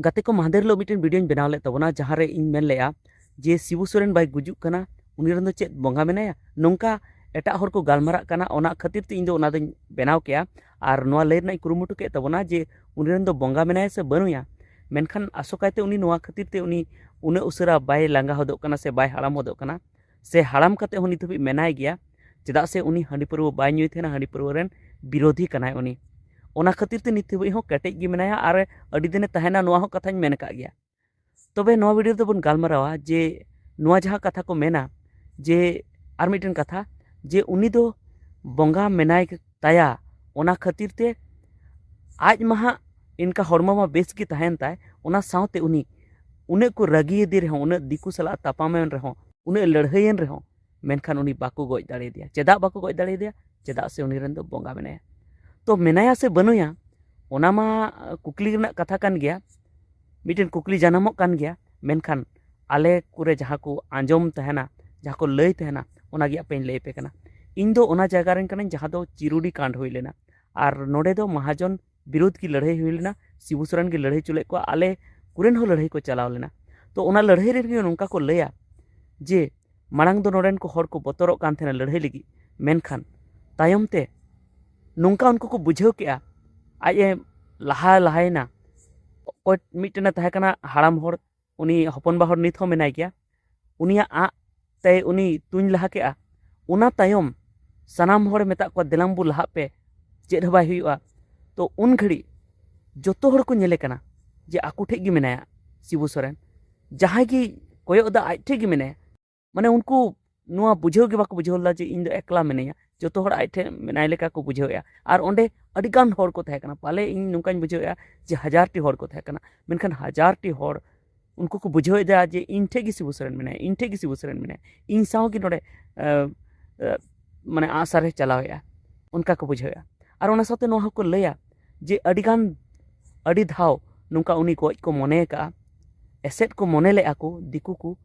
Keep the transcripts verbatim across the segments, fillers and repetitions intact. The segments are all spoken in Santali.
ᱜᱟᱛᱮ ᱠᱚ, ᱢᱟᱦᱫᱮᱨ ᱦᱤᱞᱳᱜ ᱢᱤᱫᱴᱮᱱ ᱵᱷᱤᱰᱤᱭᱳᱧ ᱵᱮᱱᱟᱣ ᱞᱮᱫ ᱛᱟᱵᱚᱱᱟ, ᱡᱟᱦᱟᱸ ᱨᱮ ᱤᱧ ᱢᱮᱱ ᱞᱮᱫᱼᱟ ᱡᱮ ᱥᱤᱵᱩ ᱥᱚᱨᱮᱱ ᱵᱟᱭ ᱜᱩᱡᱩᱜ ᱠᱟᱱᱟ, ᱩᱱᱤ ᱨᱮᱱ ᱫᱚ ᱪᱮᱫ ᱵᱚᱸᱜᱟ ᱢᱮᱱᱟᱭᱟ, ᱱᱚᱝᱠᱟ ᱮᱴᱟᱜ ᱦᱚᱲ ᱠᱚ ᱜᱟᱞᱢᱟᱨᱟᱜ ᱠᱟᱱᱟ᱾ ᱚᱱᱟ ᱠᱷᱟᱹᱛᱤᱨ ᱛᱮ ᱤᱧ ᱫᱚ ᱚᱱᱟ ᱫᱚᱧ ᱵᱮᱱᱟᱣ ᱠᱮᱜᱼᱟ ᱟᱨ ᱱᱚᱣᱟ ᱞᱟᱹᱭ ᱨᱮᱱᱟᱜ ᱤᱧ ᱠᱩᱨᱩᱢᱩᱴᱩ ᱠᱮᱫ ᱛᱟᱵᱚᱱᱟ ᱡᱮ ᱩᱱᱤ ᱨᱮᱱ ᱫᱚ ᱵᱚᱸᱜᱟ ᱢᱮᱱᱟᱭᱟ ᱥᱮ ᱵᱟᱹᱱᱩᱭᱟ᱾ ᱢᱮᱱᱠᱷᱟᱱ ᱟᱥᱚᱠᱟᱭᱛᱮ ᱩᱱᱤ ᱱᱚᱣᱟ ᱠᱷᱟᱹᱛᱤᱨ ᱛᱮ ᱩᱱᱤ ᱩᱱᱟᱹᱜ ᱩᱥᱟᱹᱨᱟ ᱵᱟᱭ ᱞᱟᱸᱜᱟ ᱦᱚᱫᱚᱜ ᱠᱟᱱᱟ ᱥᱮ ᱵᱟᱭ ᱦᱟᱲᱟᱢ ᱦᱚᱫᱚᱜ ᱠᱟᱱᱟ, ᱥᱮ ᱦᱟᱲᱟᱢ ᱠᱟᱛᱮ ᱦᱚᱸ ᱱᱤᱛ ᱦᱟᱹᱵᱤᱡ ᱢᱮᱱᱟᱭ ᱜᱮᱭᱟ᱾ ᱪᱮᱫᱟᱜ ᱥᱮ ᱩᱱᱤ ᱦᱟᱺᱰᱤ ᱯᱟᱹᱨᱣᱟᱹ ᱵᱟᱭ ᱧᱩᱭ ᱛᱟᱦᱮᱱᱟ, ᱦᱟᱺᱰᱤ ᱯᱟᱹᱨᱣᱟᱹ ᱨᱮᱱ ᱵᱤᱨᱳᱫᱷᱤ ᱠᱟᱱᱟᱭ ᱩᱱᱤ᱾ ᱚᱱᱟ ᱠᱷᱟᱹᱛᱤᱨ ᱛᱮ ᱱᱤᱛ ᱦᱟᱹᱵᱤᱡ ᱦᱚᱸ ᱠᱮᱴᱮᱡ ᱜᱮ ᱢᱮᱱᱟᱭᱟ ᱟᱨ ᱟᱹᱰᱤ ᱫᱤᱱᱮ ᱛᱟᱦᱮᱱᱟ, ᱱᱚᱣᱟ ᱦᱚᱸ ᱠᱟᱛᱷᱟᱧ ᱢᱮᱱ ᱟᱠᱟᱫ ᱜᱮᱭᱟ᱾ ᱛᱚᱵᱮ ᱱᱚᱣᱟ ᱵᱷᱤᱰᱤᱭᱳ ᱨᱮᱫᱚ ᱵᱚᱱ ᱜᱟᱞᱢᱟᱨᱟᱣᱟ ᱡᱮ ᱱᱚᱣᱟ ᱡᱟᱦᱟᱸ ᱠᱟᱛᱷᱟ ᱠᱚ ᱢᱮᱱᱟ, ᱡᱮ ᱟᱨ ᱢᱤᱫᱴᱮᱱ ᱠᱟᱛᱷᱟ, ᱡᱮ ᱩᱱᱤ ᱫᱚ ᱵᱚᱸᱜᱟ ᱢᱮᱱᱟᱭ ᱛᱟᱭᱟ, ᱚᱱᱟ ᱠᱷᱟᱹᱛᱤᱨ ᱛᱮ ᱟᱡ ᱢᱟ ᱦᱟᱸᱜ ᱤᱱᱠᱟ ᱦᱚᱲᱢᱚ ᱢᱟ ᱵᱮᱥ ᱜᱮ ᱛᱟᱦᱮᱱ ᱛᱟᱭ, ᱚᱱᱟ ᱥᱟᱶᱛᱮ ᱩᱱᱤ ᱩᱱᱟᱹᱜ ᱠᱚ ᱨᱟᱹᱜᱤᱭᱟᱫᱮ ᱨᱮᱦᱚᱸ, ᱩᱱᱟᱹᱜ ᱫᱤᱠᱩ ᱥᱟᱞᱟᱜ ᱛᱟᱯᱟᱢᱮᱱ ᱨᱮᱦᱚᱸ, ᱩᱱᱟᱹᱜ ᱞᱟᱹᱲᱦᱟᱹᱭᱮᱱ ᱨᱮᱦᱚᱸ, ᱢᱮᱱᱠᱷᱟᱱ ᱩᱱᱤ ᱵᱟᱠᱚ ᱜᱚᱡ ᱫᱟᱲᱮᱭᱟᱫᱮᱭᱟ᱾ ᱪᱮᱫᱟᱜ ᱵᱟᱠᱚ ᱜᱚᱡ ᱫᱟᱲᱮᱭᱟᱫᱮᱭᱟ? ᱪᱮᱫᱟᱜ ᱥᱮ ᱩᱱᱤ ᱨᱮᱱ ᱫᱚ ᱵᱚᱸᱜᱟ ᱢᱮᱱᱟᱭᱟ᱾ ᱛᱚ ᱢᱮᱱᱟᱭᱟ ᱥᱮ ᱵᱟᱹᱱᱩᱭᱟ, ᱚᱱᱟ ᱢᱟ ᱠᱩᱠᱞᱤ ᱨᱮᱱᱟᱜ ᱠᱟᱛᱷᱟ ᱠᱟᱱ ᱜᱮᱭᱟ, ᱢᱤᱫᱴᱮᱱ ᱠᱩᱠᱞᱤ ᱡᱟᱱᱟᱢᱚᱜ ᱠᱟᱱ ᱜᱮᱭᱟ᱾ ᱢᱮᱱᱠᱷᱟᱱ ᱟᱞᱮ ᱠᱚᱨᱮ ᱡᱟᱦᱟᱸ ᱠᱚ ᱟᱸᱡᱚᱢ ᱛᱟᱦᱮᱱᱟ, ᱡᱟᱦᱟᱸ ᱠᱚ ᱞᱟᱹᱭ ᱛᱟᱦᱮᱱᱟ, ᱚᱱᱟᱜᱮ ᱟᱯᱮᱧ ᱞᱟᱹᱭ ᱟᱯᱮ ᱠᱟᱱᱟ᱾ ᱤᱧ ᱫᱚ ᱚᱱᱟ ᱡᱟᱭᱜᱟ ᱨᱮᱱ ᱠᱟᱹᱱᱟᱹᱧ ᱡᱟᱦᱟᱸ ᱫᱚ ᱪᱤᱨᱩᱰᱤ ᱠᱟᱱᱰ ᱦᱩᱭ ᱞᱮᱱᱟ᱾ ᱟᱨ ᱱᱚᱰᱮ ᱫᱚ ᱢᱟᱦᱟᱡᱚᱱ ᱵᱤᱨᱩᱫᱷ ᱜᱮ ᱞᱟᱹᱲᱦᱟᱹᱭ ᱦᱩᱭ ᱞᱮᱱᱟ, ᱥᱤᱵᱩ ᱥᱚᱨᱮᱱ ᱜᱮ ᱞᱟᱹᱲᱦᱟᱹᱭ ᱦᱚᱪᱚ ᱞᱮᱫ ᱠᱚᱣᱟ, ᱟᱞᱮ ᱠᱚᱨᱮᱱ ᱦᱚᱸ ᱞᱟᱹᱲᱦᱟᱹᱭ ᱠᱚ ᱪᱟᱞᱟᱣ ᱞᱮᱱᱟ᱾ ᱛᱚ ᱚᱱᱟ ᱞᱟᱹᱲᱦᱟᱹᱭ ᱨᱮᱜᱮ ᱱᱚᱝᱠᱟ ᱠᱚ ᱞᱟᱹᱭᱟ ᱡᱮ ᱢᱟᱲᱟᱝ ᱫᱚ ᱱᱚᱰᱮᱱ ᱠᱚ ᱦᱚᱲ ᱠᱚ ᱵᱚᱛᱚᱨᱚᱜ ᱠᱟᱱ ᱛᱟᱦᱮᱱᱟ ᱞᱟᱹᱲᱦᱟᱹᱭ ᱞᱟᱹᱜᱤᱫ, ᱢᱮᱱᱠᱷᱟᱱ ᱛᱟᱭᱚᱢ ᱛᱮ ᱱᱚᱝᱠᱟ ᱩᱱᱠᱩ ᱠᱚ ᱵᱩᱡᱷᱟᱹᱣ ᱠᱮᱜᱼᱟ, ᱟᱡ ᱮ ᱞᱟᱦᱟ ᱞᱟᱦᱟᱭᱮᱱᱟ᱾ ᱚᱠᱚᱭ ᱢᱤᱫᱴᱮᱱᱮ ᱛᱟᱦᱮᱸ ᱠᱟᱱᱟ ᱦᱟᱲᱟᱢ ᱦᱚᱲ, ᱩᱱᱤ ᱦᱚᱯᱚᱱ ᱵᱟ ᱦᱚᱲ ᱱᱤᱛ ᱦᱚᱸ ᱢᱮᱱᱟᱭ ᱜᱮᱭᱟ, ᱩᱱᱤᱭᱟᱜ ᱟᱸᱜ ᱛᱮ ᱩᱱᱤ ᱛᱩᱧ ᱞᱟᱦᱟ ᱠᱮᱜᱼᱟ᱾ ᱚᱱᱟ ᱛᱟᱭᱚᱢ ᱥᱟᱱᱟᱢ ᱦᱚᱲᱮ ᱢᱮᱛᱟᱜ ᱠᱚᱣᱟ, "ᱫᱮᱞᱟᱝ ᱵᱚ ᱞᱟᱦᱟᱜ ᱯᱮ, ᱪᱮᱫ ᱦᱚᱸ ᱵᱟᱭ ᱦᱩᱭᱩᱜᱼᱟ᱾" ᱛᱚ ᱩᱱ ᱜᱷᱟᱹᱲᱤᱡ ᱡᱚᱛᱚ ᱦᱚᱲ ᱠᱚ ᱧᱮᱞᱮ ᱠᱟᱱᱟ ᱡᱮ ᱟᱠᱚ ᱴᱷᱮᱡ ᱜᱮ ᱢᱮᱱᱟᱭᱟ ᱥᱤᱵᱩ ᱥᱚᱨᱮᱱ, ᱡᱟᱦᱟᱸᱭ ᱜᱮ ᱠᱚᱭᱚᱜ ᱮᱫᱟ ᱟᱡ ᱴᱷᱮᱡ ᱜᱮ ᱢᱮᱱᱟᱭᱟ᱾ ᱢᱟᱱᱮ ᱩᱱᱠᱩ ᱱᱚᱣᱟ ᱵᱩᱡᱷᱟᱹᱣ ᱜᱮ ᱵᱟᱠᱚ ᱵᱩᱡᱷᱟᱹᱣ ᱞᱮᱫᱟ ᱡᱮ ᱤᱧ ᱫᱚ ᱮᱠᱞᱟ ᱢᱤᱱᱟᱹᱧᱟ, ᱡᱚᱛᱚ ᱦᱚᱲ ᱟᱡ ᱴᱷᱮᱱ ᱢᱮᱱᱟᱭ ᱞᱮᱠᱟ ᱠᱚ ᱵᱩᱡᱷᱟᱹᱣᱮᱫᱼᱟ᱾ ᱟᱨ ᱚᱸᱰᱮ ᱟᱹᱰᱤ ᱜᱟᱱ ᱦᱚᱲ ᱠᱚ ᱛᱟᱦᱮᱸ ᱠᱟᱱᱟ, ᱯᱟᱞᱮ ᱤᱧ ᱱᱚᱝᱠᱟᱧ ᱵᱩᱡᱷᱟᱹᱣᱮᱫᱼᱟ ᱡᱮ ᱦᱟᱡᱟᱨ ᱴᱤ ᱦᱚᱲ ᱠᱚ ᱛᱟᱦᱮᱸ ᱠᱟᱱᱟ, ᱢᱮᱱᱠᱷᱟᱱ ᱦᱟᱡᱟᱨ ᱴᱤ ᱦᱚᱲ ᱩᱱᱠᱩ ᱠᱚ ᱵᱩᱡᱷᱟᱹᱣᱮᱫᱟ ᱡᱮ ᱤᱧ ᱴᱷᱮᱡ ᱜᱮ ᱥᱤᱵᱩ ᱥᱚᱨᱮᱱ ᱢᱮᱱᱟᱭᱟ, ᱤᱧ ᱴᱷᱮᱡ ᱜᱮ ᱥᱤᱵᱩ ᱥᱚᱨᱮᱱ ᱢᱮᱱᱟᱭᱟ, ᱤᱧ ᱥᱟᱶ ᱜᱮ ᱱᱚᱰᱮ, ᱮ, ᱮ, ᱢᱟᱱᱮ ᱟᱜᱼᱥᱟᱨᱮ ᱪᱟᱞᱟᱣᱮᱫᱼᱟ, ᱚᱱᱠᱟ ᱠᱚ ᱵᱩᱡᱷᱟᱹᱣᱮᱫᱼᱟ᱾ ᱟᱨ ᱚᱱᱟ ᱥᱟᱶᱛᱮ ᱱᱚᱣᱟ ᱦᱚᱸᱠᱚ ᱞᱟᱹᱭᱟ ᱡᱮ ᱟᱹᱰᱤ ᱜᱟᱱ, ᱟᱹᱰᱤ ᱫᱷᱟᱣ ᱱᱚᱝᱠᱟ ᱩᱱᱤ ᱜᱚᱡ ᱠᱚ ᱢᱚᱱᱮ ᱟᱠᱟᱫᱼᱟ, ᱮᱥᱮᱫ ᱠᱚ ᱢᱚᱱᱮ ᱞᱮᱫᱼᱟ ᱠᱚ ᱫᱤᱠᱩ ᱠᱚ,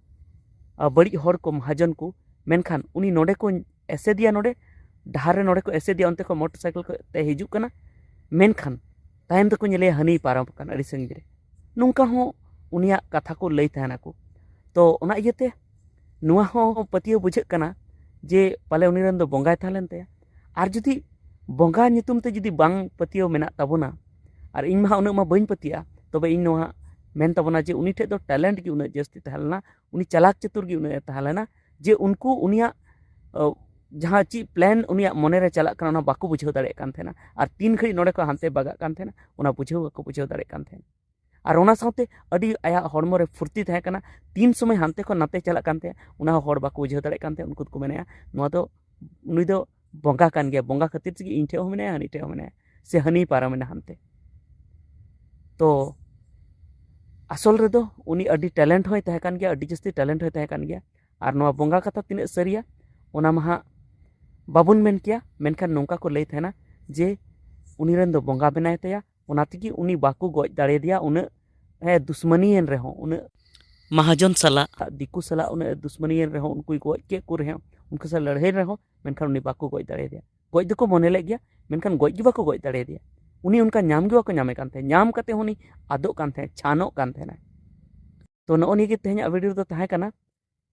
ᱟᱨ ᱵᱟᱹᱲᱤᱡ ᱦᱚᱲ ᱠᱚ, ᱢᱟᱦᱟᱡᱚᱱ ᱠᱚ, ᱢᱮᱱᱠᱷᱟᱱ ᱩᱱᱤ ᱱᱚᱰᱮ ᱠᱚ ᱮᱥᱮᱫᱮᱭᱟ, ᱱᱚᱰᱮ ᱰᱟᱦᱟᱨ ᱨᱮ ᱱᱚᱰᱮ ᱠᱚ ᱮᱥᱮᱫᱮᱭᱟ, ᱚᱱᱛᱮ ᱠᱷᱚᱱ ᱢᱚᱴᱚᱨ ᱥᱟᱭᱠᱮᱞ ᱠᱚ ᱛᱮ ᱦᱤᱡᱩᱜ ᱠᱟᱱᱟ, ᱢᱮᱱᱠᱷᱟᱱ ᱛᱟᱭᱚᱢ ᱛᱮᱠᱚ ᱧᱮᱞᱮᱭᱟ ᱦᱟᱹᱱᱤᱭ ᱯᱟᱨᱚᱢ ᱟᱠᱟᱱ ᱟᱹᱰᱤ ᱥᱟᱺᱜᱤᱧ ᱨᱮ᱾ ᱱᱚᱝᱠᱟ ᱦᱚᱸ ᱩᱱᱤᱭᱟᱜ ᱠᱟᱛᱷᱟ ᱠᱚ ᱞᱟᱹᱭ ᱛᱟᱦᱮᱱᱟᱠᱚ᱾ ᱛᱚ ᱚᱱᱟ ᱤᱭᱟᱹᱛᱮ ᱱᱚᱣᱟ ᱦᱚᱸ ᱯᱟᱹᱛᱭᱟᱹᱣ ᱵᱩᱡᱷᱟᱹᱜ ᱠᱟᱱᱟ ᱡᱮ ᱯᱟᱞᱮ ᱩᱱᱤ ᱨᱮᱱ ᱫᱚ ᱵᱚᱸᱜᱟᱭ ᱛᱟᱦᱮᱸ ᱞᱮᱱ ᱛᱟᱭᱟ᱾ ᱟᱨ ᱡᱩᱫᱤ ᱵᱚᱸᱜᱟ ᱧᱩᱛᱩᱢ ᱛᱮ ᱡᱩᱫᱤ ᱵᱟᱝ ᱯᱟᱹᱛᱭᱟᱹᱣ ᱢᱮᱱᱟᱜ ᱛᱟᱵᱚᱱᱟ, ᱟᱨ ᱤᱧ ᱢᱟ ᱦᱟᱸᱜ ᱩᱱᱟᱹᱜ ᱢᱟ ᱵᱟᱹᱧ ᱯᱟᱹᱛᱭᱟᱹᱜᱼᱟ, ᱛᱚᱵᱮ ᱤᱧ ᱱᱚᱣᱟ ᱦᱟᱸᱜ ᱢᱮᱱ ᱛᱟᱵᱚᱱᱟ ᱡᱮ ᱩᱱᱤ ᱴᱷᱮᱡ ᱫᱚ ᱴᱮᱞᱮᱱᱴ ᱜᱮ ᱩᱱᱟᱹᱜ ᱡᱟᱹᱥᱛᱤ ᱛᱟᱦᱮᱸ ᱞᱮᱱᱟ, ᱩᱱᱤ ᱪᱟᱞᱟᱠ ᱪᱟᱛᱩᱨ ᱜᱮ ᱩᱱᱟᱹᱜ ᱮ ᱛᱟᱦᱮᱸ ᱞᱮᱱᱟ ᱡᱮ ᱩᱱᱠᱩ ᱩᱱᱤᱭᱟᱜ, ᱚ, ᱡᱟᱦᱟᱸ ᱪᱮᱫ ᱯᱞᱮᱱ ᱩᱱᱤᱭᱟᱜ ᱢᱚᱱᱮ ᱨᱮ ᱪᱟᱞᱟᱜ ᱠᱟᱱᱟ, ᱚᱱᱟ ᱵᱟᱠᱚ ᱵᱩᱡᱷᱟᱹᱣ ᱫᱟᱲᱮᱭᱟᱜ ᱠᱟᱱ ᱛᱟᱦᱮᱱᱟ᱾ ᱟᱨ ᱛᱤᱱ ᱜᱷᱟᱹᱲᱤᱡ ᱱᱚᱰᱮ ᱠᱷᱚᱱ ᱦᱟᱱᱛᱮ ᱵᱟᱜᱟᱜ ᱠᱟᱱ ᱛᱟᱦᱮᱱᱟ, ᱚᱱᱟ ᱵᱩᱡᱷᱟᱹᱣ ᱵᱟᱠᱚ ᱵᱩᱡᱷᱟᱹᱣ ᱫᱟᱲᱮᱭᱟᱜ ᱠᱟᱱ ᱛᱟᱦᱮᱱᱟ᱾ ᱟᱨ ᱚᱱᱟ ᱥᱟᱶᱛᱮ ᱟᱹᱰᱤ ᱟᱭᱟᱜ ᱦᱚᱲᱢᱚ ᱨᱮ ᱯᱷᱩᱨᱛᱤ ᱛᱟᱦᱮᱸ ᱠᱟᱱᱟ, ᱛᱤᱱ ᱥᱚᱢᱚᱭ ᱦᱟᱱᱛᱮ ᱠᱷᱚᱱ ᱱᱟᱛᱮ ᱪᱟᱞᱟᱜ ᱠᱟᱱ ᱛᱟᱦᱮᱸ, ᱚᱱᱟ ᱦᱚᱸ ᱦᱚᱲ ᱵᱟᱠᱚ ᱵᱩᱡᱷᱟᱹᱣ ᱫᱟᱲᱮᱭᱟᱜ ᱠᱟᱱ ᱛᱟᱦᱮᱸ᱾ ᱩᱱᱠᱩ ᱫᱚᱠᱚ ᱢᱮᱱᱮᱜᱼᱟ, ᱱᱚᱣᱟ ᱫᱚ, ᱱᱩᱭ ᱫᱚ ᱵᱚᱸᱜᱟ ᱠᱟᱱ ᱜᱮᱭᱟ, ᱵᱚᱸᱜᱟ ᱠᱷᱟᱹᱛᱤᱨ ᱛᱮᱜᱮ ᱤᱧ ᱴᱷᱮᱡ ᱦᱚᱸ ᱢᱮᱱᱟᱭᱟ, ᱦᱟᱹᱱᱤ ᱴᱷᱮᱡ ᱦᱚᱸ ᱢᱮᱱᱟᱭᱟ, ᱥᱮ ᱦᱟᱹᱱᱤᱭ ᱯᱟᱨᱚᱢᱮᱱᱟ ᱦᱟᱱᱛᱮ᱾ ᱛᱚ ᱟᱥᱚᱞ ᱨᱮᱫᱚ ᱩᱱᱤ ᱟᱹᱰᱤ ᱴᱮᱞᱮᱱᱴ ᱦᱚᱸᱭ ᱛᱟᱦᱮᱸ ᱠᱟᱱ ᱜᱮᱭᱟ, ᱟᱹᱰᱤ ᱡᱟᱹᱥᱛᱤ ᱴᱮᱞᱮᱱᱴ ᱦᱚᱸᱭ ᱛᱟᱦᱮᱸ ᱠᱟᱱ ᱜᱮᱭᱟ᱾ ᱟᱨ ᱱᱚᱣᱟ ᱵᱚᱸᱜᱟ ᱠᱟᱛᱷᱟ ᱛᱤᱱᱟᱹᱜ ᱥᱟᱹᱨᱤᱭᱟ, ᱚᱱᱟ ᱢᱟ ᱦᱟᱸᱜ ᱵᱟᱵᱚᱱ ᱢᱮᱱ ᱠᱮᱭᱟ, ᱢᱮᱱᱠᱷᱟᱱ ᱱᱚᱝᱠᱟ ᱠᱚ ᱞᱟᱹᱭ ᱛᱟᱦᱮᱱᱟ ᱡᱮ ᱩᱱᱤ ᱨᱮᱱ ᱫᱚ ᱵᱚᱸᱜᱟ ᱢᱮᱱᱟᱭ ᱛᱟᱭᱟ, ᱚᱱᱟ ᱛᱮᱜᱮ ᱩᱱᱤ ᱵᱟᱠᱚ ᱜᱚᱡ ᱫᱟᱲᱮᱭᱟᱫᱮᱭᱟ ᱩᱱᱟᱹᱜ, ᱦᱮᱸ, ᱫᱩᱥᱢᱟᱹᱱᱤᱭᱮᱱ ᱨᱮᱦᱚᱸ, ᱩᱱᱟᱹᱜ ᱢᱟᱦᱟᱡᱚᱱ ᱥᱟᱞᱟᱜ, ᱫᱤᱠᱩ ᱥᱟᱞᱟᱜ ᱩᱱᱟᱹᱜ ᱫᱩᱥᱢᱟᱹᱱᱤᱭᱮᱱ ᱨᱮᱦᱚᱸ, ᱩᱱᱠᱩᱭ ᱜᱚᱡ ᱠᱮᱫ ᱠᱚ ᱨᱮᱦᱚᱸ, ᱩᱱᱠᱩ ᱥᱟᱞᱟᱜ ᱞᱟᱹᱲᱦᱟᱹᱭ ᱨᱮᱦᱚᱸ, ᱢᱮᱱᱠᱷᱟᱱ ᱩᱱᱤ ᱵᱟᱠᱚ ᱜᱚᱡ ᱫᱟᱲᱮᱭᱟᱫᱮᱭᱟ᱾ ᱜᱚᱡ ᱫᱚᱠᱚ ᱢᱚᱱᱮ ᱞᱮᱫ ᱜᱮᱭᱟ, ᱢᱮᱱᱠᱷᱟᱱ ᱜᱚᱡ ᱜᱮ ᱵᱟᱠᱚ ᱜᱚᱡ ᱫᱟᱲᱮᱭᱟᱫᱮᱭᱟ᱾ ᱩᱱᱤ ᱚᱱᱠᱟ ᱧᱟᱢ ᱜᱮ ᱵᱟᱠᱚ ᱧᱟᱢᱮ ᱠᱟᱱ ᱛᱟᱦᱮᱸᱫ, ᱧᱟᱢ ᱠᱟᱛᱮ ᱦᱚᱸ ᱩᱱᱤ ᱟᱫᱚᱜ ᱠᱟᱱ ᱛᱟᱦᱮᱸᱫ, ᱪᱷᱟᱱᱚᱜ ᱠᱟᱱ ᱛᱟᱦᱮᱱᱟᱭ᱾ ᱛᱚ ᱱᱚᱜᱼᱚ ᱱᱤᱭᱟᱹ ᱜᱮ ᱛᱮᱦᱮᱧᱟᱜ ᱵᱷᱤᱰᱤᱭᱳ ᱨᱮᱫᱚ ᱛᱟᱦᱮᱸ ᱠᱟᱱᱟ᱾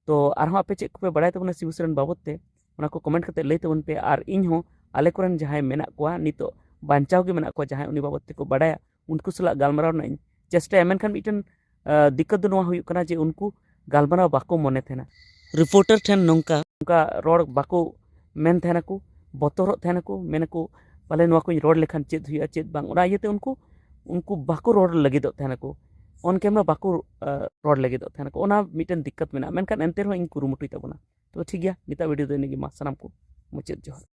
ᱛᱚ ᱟᱨᱦᱚᱸ ᱟᱯᱮ ᱪᱮᱫ ᱠᱚᱯᱮ ᱵᱟᱲᱟᱭ ᱛᱟᱵᱚᱱᱟ ᱥᱤᱵᱩ ᱥᱚᱨᱮᱱ ᱵᱟᱵᱚᱫ ᱛᱮ, ᱚᱱᱟ ᱠᱚ ᱠᱚᱢᱮᱱᱴ ᱠᱟᱛᱮ ᱞᱟᱹᱭ ᱛᱟᱵᱚᱱ ᱯᱮ᱾ ᱟᱨ ᱤᱧ ᱦᱚᱸ ᱟᱞᱮ ᱠᱚᱨᱮᱱ ᱡᱟᱦᱟᱸᱭ ᱢᱮᱱᱟᱜ ᱠᱚᱣᱟ, ᱱᱤᱛᱚᱜ ᱵᱟᱧᱪᱟᱣ ᱜᱮ ᱢᱮᱱᱟᱜ ᱠᱚᱣᱟ, ᱡᱟᱦᱟᱸᱭ ᱩᱱᱤ ᱵᱟᱵᱚᱫ ᱛᱮᱠᱚ ᱵᱟᱲᱟᱭᱟ, ᱩᱱᱠᱩ ᱥᱟᱞᱟᱜ ᱜᱟᱞᱢᱟᱨᱟᱣ ᱨᱮᱱᱟᱜ ᱤᱧ ᱪᱮᱥᱴᱟᱭᱟ᱾ ᱢᱮᱱᱠᱷᱟᱱ ᱢᱤᱫᱴᱮᱱ, ᱟᱸ, ᱫᱤᱠᱠᱟᱛ ᱫᱚ ᱱᱚᱣᱟ ᱦᱩᱭᱩᱜ ᱠᱟᱱᱟ ᱡᱮ ᱩᱱᱠᱩ ᱜᱟᱞᱢᱟᱨᱟᱣ ᱵᱟᱠᱚ ᱢᱚᱱᱮ ᱛᱟᱦᱮᱱᱟ᱾ ᱨᱤᱯᱳᱨᱴᱟᱨ ᱴᱷᱮᱱ ᱱᱚᱝᱠᱟ ᱚᱱᱠᱟ ᱨᱚᱲ ᱵᱟᱠᱚ ᱢᱮᱱ ᱛᱟᱦᱮᱱᱟᱠᱚ, ᱵᱚᱛᱚᱨᱚᱜ ᱛᱟᱦᱮᱱᱟᱠᱚ, ᱢᱮᱱᱟᱠᱚ, "ᱯᱟᱞᱮ ᱱᱚᱣᱟ ᱠᱚᱧ ᱨᱚᱲ ᱞᱮᱠᱷᱟᱱ ᱪᱮᱫ ᱦᱩᱭᱩᱜᱼᱟ, ᱪᱮᱫ ᱵᱟᱝ?" ᱚᱱᱟ ᱤᱭᱟᱹᱛᱮ ᱩᱱᱠᱩ, ᱩᱱᱠᱩ ᱵᱟᱠᱚ ᱨᱚᱲ ᱞᱟᱹᱜᱤᱫᱚᱜ ᱛᱟᱦᱮᱱᱟᱠᱚ, ᱚᱱ ᱠᱮᱢᱮᱨᱟ ᱵᱟᱠᱚ, ᱟᱸ, ᱨᱚᱲ ᱞᱟᱹᱜᱤᱫᱚᱜ ᱛᱟᱦᱮᱱᱟᱠᱚ᱾ ᱚᱱᱟ ᱢᱤᱫᱴᱮᱱ ᱫᱤᱠᱠᱟᱛ ᱢᱮᱱᱟᱜᱼᱟ, ᱢᱮᱱᱠᱷᱟᱱ ᱮᱱᱛᱮ ᱨᱮᱦᱚᱸ ᱤᱧ ᱠᱩᱨᱩᱢᱩᱴᱩᱭ ᱛᱟᱵᱚᱱᱟ᱾ ᱛᱚ ᱴᱷᱤᱠ ᱜᱮᱭᱟ, ᱱᱤᱛᱟᱜ ᱵᱷᱤᱰᱤᱭᱳ ᱫᱚ ᱤᱱᱟᱹᱜᱮ᱾ ᱢᱟ ᱥᱟᱱᱟᱢ ᱠᱚ ᱢᱩᱪᱟᱹᱫ ᱡᱚᱦᱟᱨ᱾